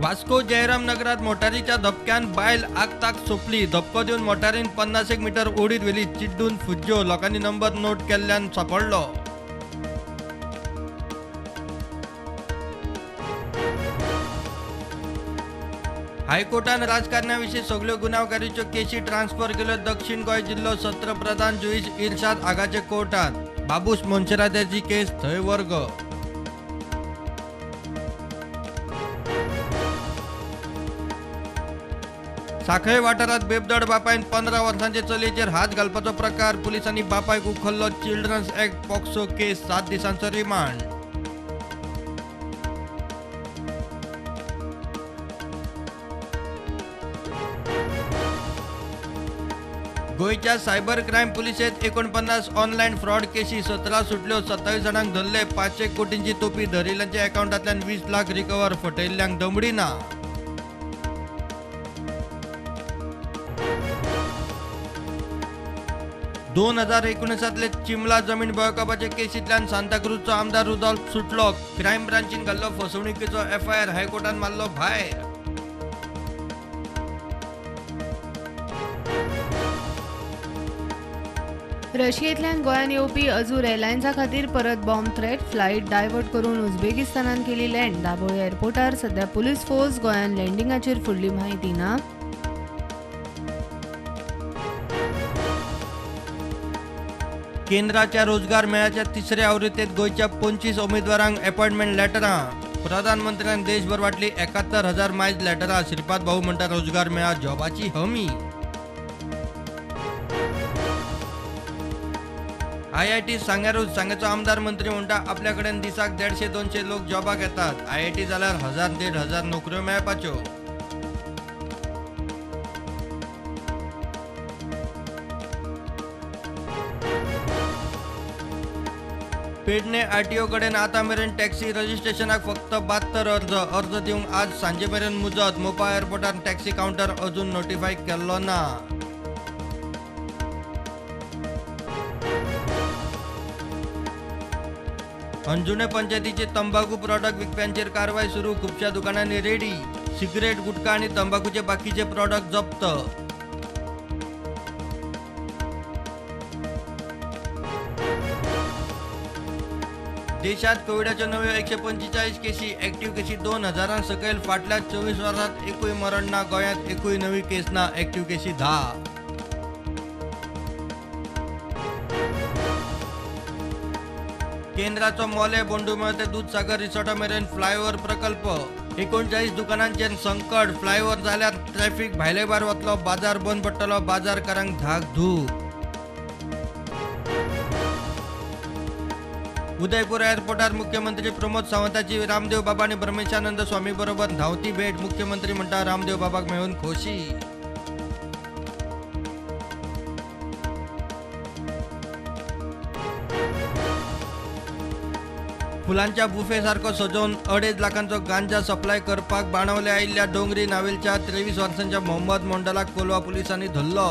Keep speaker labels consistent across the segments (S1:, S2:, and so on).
S1: वास्को जयराम नगरात मोटारीच्या धपक्यान बायल आगताक सोंपली. धपको दिवन मोटारीन 50 मीटर ओडीत व्हेली. चिड्डून फुज्ज्यो. लोकांनी नंबर नोट केल्ल्यान सापडलो. हायकोर्टान राजकारण्याविशीं सगल्यो गुन्यांवकारीच्यो केशी ट्रान्स्फर केल्यो दक्षिण गोंय जिल्लो सत्र प्रधान जुईज इर्शाद आगाचे कोर्टात. बाबूश मोन्सेराताची केस थंय वर्ग. साखळे वाठारात बेबदड बापायन 15 वर्सांचे चलयेचेर हात घालपाचो प्रकार. पुलिसांनी बापायक उखल्लो. चिल्ड्रन्स ऍक्ट पॉक्सो केस 7 दिसांचो रिमांड. गोंयच्या सायबर क्रायम पुलिसेत 49 ऑनलायन फ्रॉड केशी, 17 सुटल्यो, 27 जाणांक धरले. 5 कोटींची तोपी धरिल्ल्यांच्या अकाउंटांतल्यान 20 लाख रिकवर. फटयिल्ल्यांक दमडी ना. दोन 2019 चिमला जमीन बळकावपाचे केसींतल्यान सांताक्रूजचो आमदार रुदोल्फ सुटलो. क्रायम ब्रांचीन घाल्लो फसवणुकीचो एफआयआर हायकोर्टान मारलो भायर.
S2: रशियेंतल्यान गोंयांत येवपी अजूर एअरलायन्सा खातीर परत बॉम्ब थ्रेट. फ्लायट डायव्हर्ट करून उझबेकिस्तानान केली लँड. दाबोळी एअरपोर्टार सध्या पुलीस फोर्स. गोंयांत लँडिंगाचेर फुडली म्हायती ना.
S1: केंद्राच्या रोजगार मेळ्याच्या तिसऱ्या आवृत्तीत गोंयच्या 25 उमेदवारांक अपॉइंटमेंट लेटरां. प्रधानमंत्र्यान देशभर वांटली 71,000 मायज लेटरां. श्रीपाद भाऊ म्हणटा रोजगार मेळा जॉबाची हमी. आयआयटी सांग्यारूच सांग्याचो आमदार मंत्री म्हणटा आपल्या कडेन दिसाक 150-200 लोक जॉबाक येतात. आयआयटी जाल्यार 1,000-1,500 नोकऱ्यो मेळपाच्यो. पेडणे आरटीओ कडेन आतां मेरेन टॅक्सी रजिस्ट्रेशनाक फक्त 72 अर्ज. अर्ज दिवंक आज सांजे मेरेन मुजत. मोपा एअरपोर्टार टॅक्सी कावंटर अजून नोटिफाय केल्लो ना. अंजुणे पंचायतीचे तंबाखू प्रॉडक्ट विकप्यांचेर कारवाय सुरू. खुबश्या दुकानांनी रेडी. सिगरेट, गुटखा आनी तंबाखूचे बाकीचे प्रॉडक्ट जप्त. देशात कोविडाच्यो नव्यो 145 केशी, ऍक्टिव्ह केशी 2,000 सकयल. फाटल्या 24 वरांत एकूय मरण ना. गोंयांत एकूय नवी केस ना. ऍक्टिव्ह केशी 10. केंद्राचो मोले बोंडुमेळ ते दूधसागर रिसॉर्टा मेरेन फ्लायओव्हर प्रकल्प. 39 दुकानांचेर संकट. फ्लायओव्हर जाल्यार ट्रॅफिक भायले भायर वतलो. बाजार बंद पडटलो. बाजारकारांक धाक धूक. उदयपूर एअरपोर्टार मुख्यमंत्री प्रमोद सावंताची रामदेव बाबा आनी ब्रह्मेशानंद स्वामी बरोबर धांवती भेट. मुख्यमंत्री म्हणटा रामदेव बाबाक मेळून खोशी. फुलांच्या बुफे सारको सजोवन 2.5 लाखांचो गांजा सप्लाय करपाक बाणावले आयिल्ल्या डोंगरी नावेलच्या 23 वर्सांच्या मोहम्मद मोंडलाक कोलवा पुलिसांनी धरलो.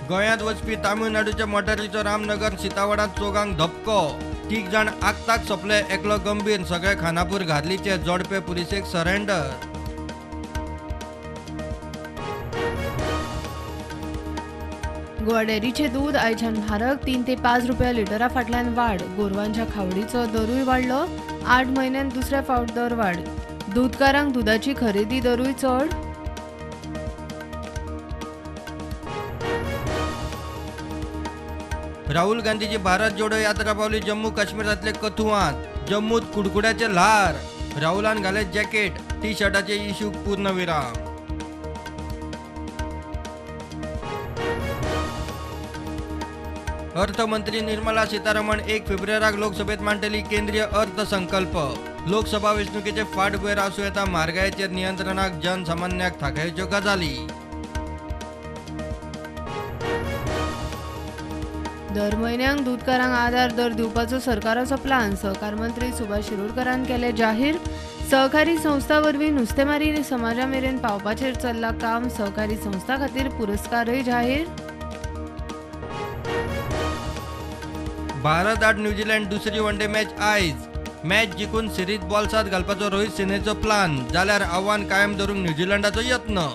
S1: गोंयांत वचपी तामिळनाडूच्या मोटारीचो रामनगर सीतावाडांत चोगांक धपको. 3 जाण आगताक सोंपले, एकलो गंभीर. सगळे खानापूर घारलीचे. जोडपे पुलिसेक सरेंडर.
S2: गोवा डेअरीचें दूद आयच्यान म्हारग. 3 ते 5 रुपया लिटरा फाटल्यान वाड. गोरवांच्या खावडीचो दरूय वाडलो. 8 म्हयन्यांत दुसऱ्या फावट दर वाड. दूदकारांक दुदाची खरेदी दरूय चड.
S1: राहुल गांधीची भारत जोडो यात्रा पावली जम्मू काश्मीरांतले कथुआंत. जम्मूत कुडकुड्याचे ल्हार. राहुलान घाले जॅकेट. टी शर्टाचे इश्यूक पूर्णविराम. अर्थमंत्री निर्मला सीतारमण 1 फेब्रुवारीक लोकसभेत मांडटली केंद्रीय अर्थसंकल्प. लोकसभा वेंचणुकेचे फाटभुंयेर आसूं येता म्हारगायेचेर नियंत्रणाक जनसामान्याक थाकायच्यो गजाली.
S2: दर म्हयन्याक दूदकारांक आधार दर दिवपाचो सरकाराचो प्लान. सहकार मंत्री सुभाष शिरोडकरान केले जाहीर. सहकारी संस्था वरवीं नुस्तेमारी समाजा मेरेन पावपाचेर चल्लां काम. सहकारी संस्था खातीर पुरस्कारय जाहीर.
S1: भारत आड न्यूझीलंड दुसरी वन डे मॅच आयज. मॅच जिखून सिरीज बॉल्सात घालपाचो रोहित सेनेचो प्लान, जाल्यार आव्हान कायम दवरूंक न्यूझीलंडाचो यत्न.